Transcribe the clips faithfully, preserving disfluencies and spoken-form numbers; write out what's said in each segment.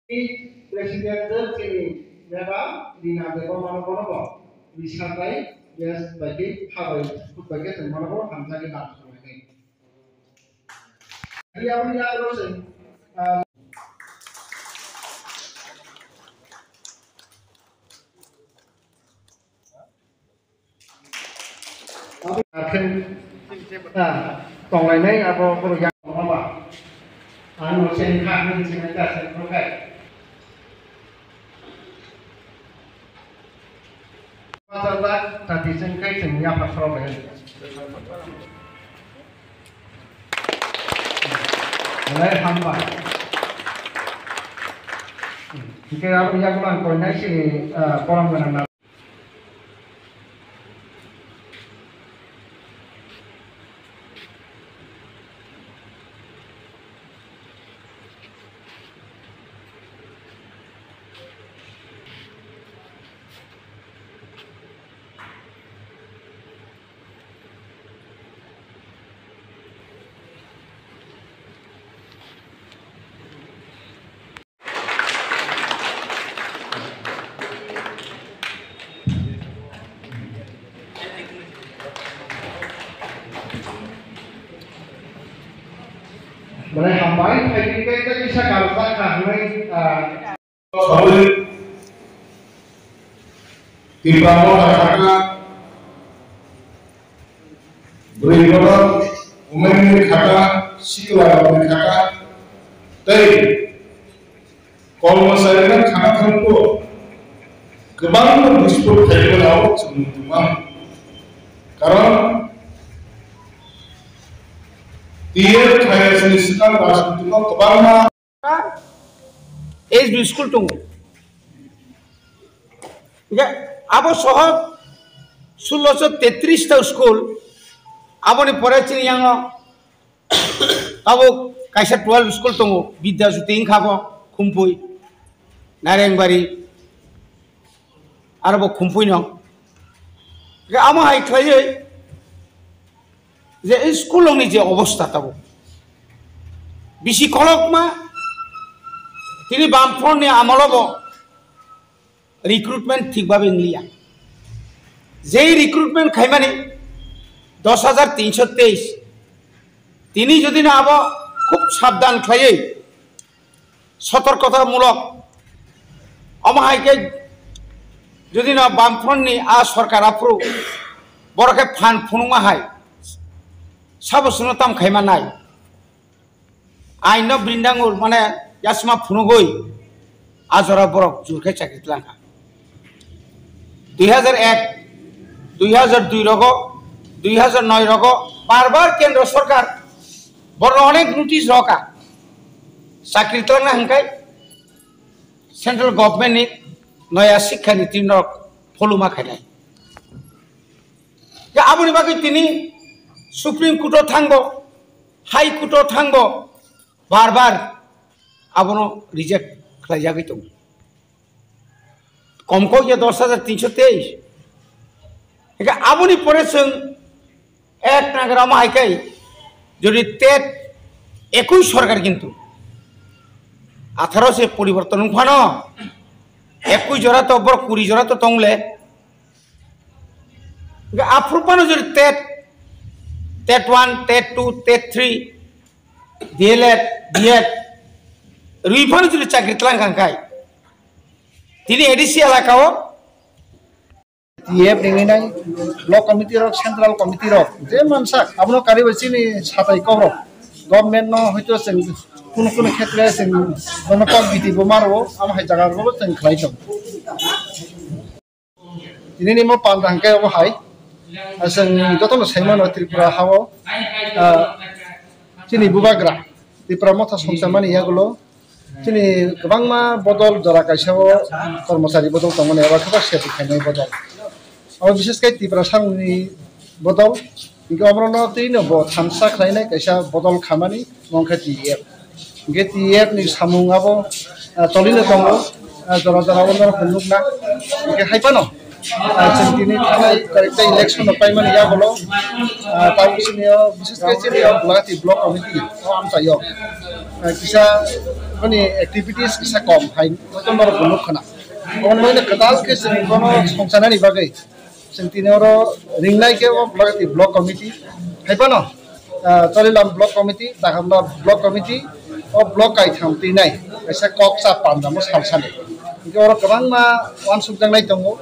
President chini Madam Rina Debbarma no bono bo Risa tai guest bai khe khabai khut bai khe chwng bono bo hamjagwi dam khlainai. Aboni yagulo chwng, ah, Akhir, ah, tonglainai abo borok yang tongma ba. Ano sen kha, ano sen kha, sen kha kai. Pasal tak, tadi sen kai, sen ya pasal bai. Mulai hambai. Hingke abo yang mang koinai sini, ah, kolam ganang na. Mane hambai, phaikhe tei kisa karjak kha hwnwi, ah, Sabui Tipra Motha khaka, bwrwi bodol, women ni khaka, sikla rokni khaka, tei Kolmosari no khana thangkho, kwbangma dispute khaimani abo chwng nukmano. Karon T F khaiyasni swkang rajniti no kwbangma H B school tongo. Hingke abo soho sulosho tetris ta school, aboni pore chini yango abo kaisa twelve school tongo, Bidya Jyoti wngkha bo, Khumpui, Narengbari, aro bo Khumpui no. Hingke amo hai khlaiwi je school rokni je obostha tabuk bisi kolokma, tini Bamfront ni amolo bo recruitment thik babe wngliya. Jei recruitment khaimani dos hajar tinsho teis, tini jodi no abo khub sabdan khlaiwi sotorkotamulok, omo hai khe jodi no Bamfront ni a sorkar aphuru borok khe phan phunukma hai sabo chwngno tam khaima nai. Aino brindangur mane yasma phunugui a jora borok jur khe chakri tlangkha. Dui hajar ek, dui hajar dui rogo, dui hajar noi rogo bar bar kendro sorkar borno onek notice roka. Chakri tlangna hingkai central government ni noya sikha niti norok pholuma khainai. Ya aboni bagwi tini Supreme Court o thango, High Court o thango, bar bar abono reject khlaijagwi tongo. Komkok ya dos hajar tinsho teis. Hingke aboni pore chwng ek nagra omo hai khe jodi tet ekui sorkar kintu atharo se poriborton wngphano ekui jora to borok kuri jora to tongle. Hingke aphuru phano jodi tet, tet one, tet two, tet three, D L Ed, B Ed rwi phano jodi chakri tlang kha hingkai tini A D C elaka o T F ringwi nai block committee rok, central committee rok je mansak abono kariwi chini satai kok rok government no hoito chwng kunu kunu khetre chwng bono kok biti bo maro amo hai jaga rok bo chwng khlai tong. Tini ni mo panda hingke obo hai, ah, chwng jotono sai mano Tripura ha o, ah, chini bubagra Tripura motha songcha mani yagulo chini kwbangma bodol jora kaisa o kormochari bodol tongmani abo khe ba seti khainai bodol. Abo bishes khe Tripura samungni bodol. Hingke omono twi no bo thansa khlainai kaisa bodol khamani, mo wngkha T F. Hingke T F ni samung abo, ah, tolino tongo, ah, jora jora o norok nukna. Hingke hai phano, ah, chwng tini thanai koroksa election rok paimani yagulo, ah, tabuk chini o, bishes khe chini o Gulahati block committee o amchaio, ah, kisa Ani activities kisa kom hai, joto norok bo nukha na. Omo nokni kwtal khe chwng bono songchanani bagwi chwng tini oro ringnai khe o Golagati Block Committee, hai phano, ah, Charilam Block Committee, Dakhamla Block Committee, o block kaitham twi nai kaisa kok cha panjamo sal sani. Hingke oro kwbangma uansukjaknai tongo,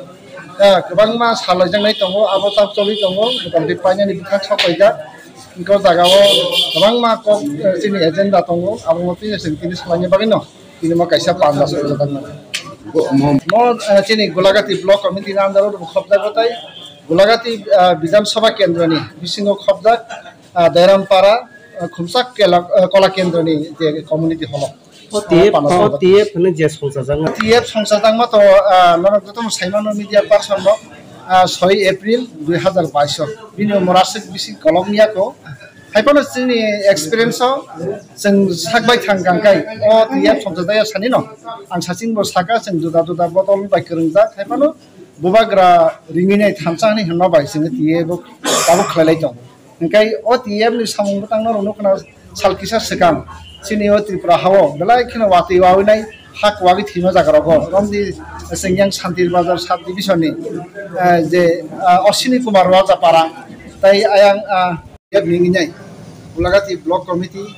ah, kwbangma salaijaknai tongo, abo chak choli tongo, motamoti painani bwkhak sok paijak. Hingke o jaga o kwbangma kok, eh, chini agenda tongo, abo mo twi chwng tini salaina bagwi no. Tini mo kaisa panda soi jadak na. Mo, eh, chini Golagati Block Committee ni under o khopjak tai Golagati, eh, Bidhan Sabha Kendra ni bisingo khopjak, eh, Dairam Para, eh, Khumsak Kela, eh, Kola Kendra ni je community holo. O T F, panda o soi T F hwnwi je songchajakma. T F songchajakma to, eh, norok joto saimano media person no, eh, soi April dui hazar bais o. Bini umor aswk bisi kolok niya ko. Hai phano chini experience o chwng sak bai thang kang kai o T F songchajaya sani no. Ang saching bo saka chwng juda juda bodol bai kwrwngjak hai phano bubagra ringwi nai thamsa hinwi hwnma bai chwng T F bo tabuk khlai lai tongo. Hingkai o T F ni samung bwtang no rwno khna sal kisa swkang chini o Tripura hao belai kheno watwi wawi nai hak wagwi thwima jaga rogo romdi chwng yang Santir Bazar sub division ni, eh, je, ah, Ashwini Kumar Rajapara tai ayang, ah, T F ni nai Golagati Block Committee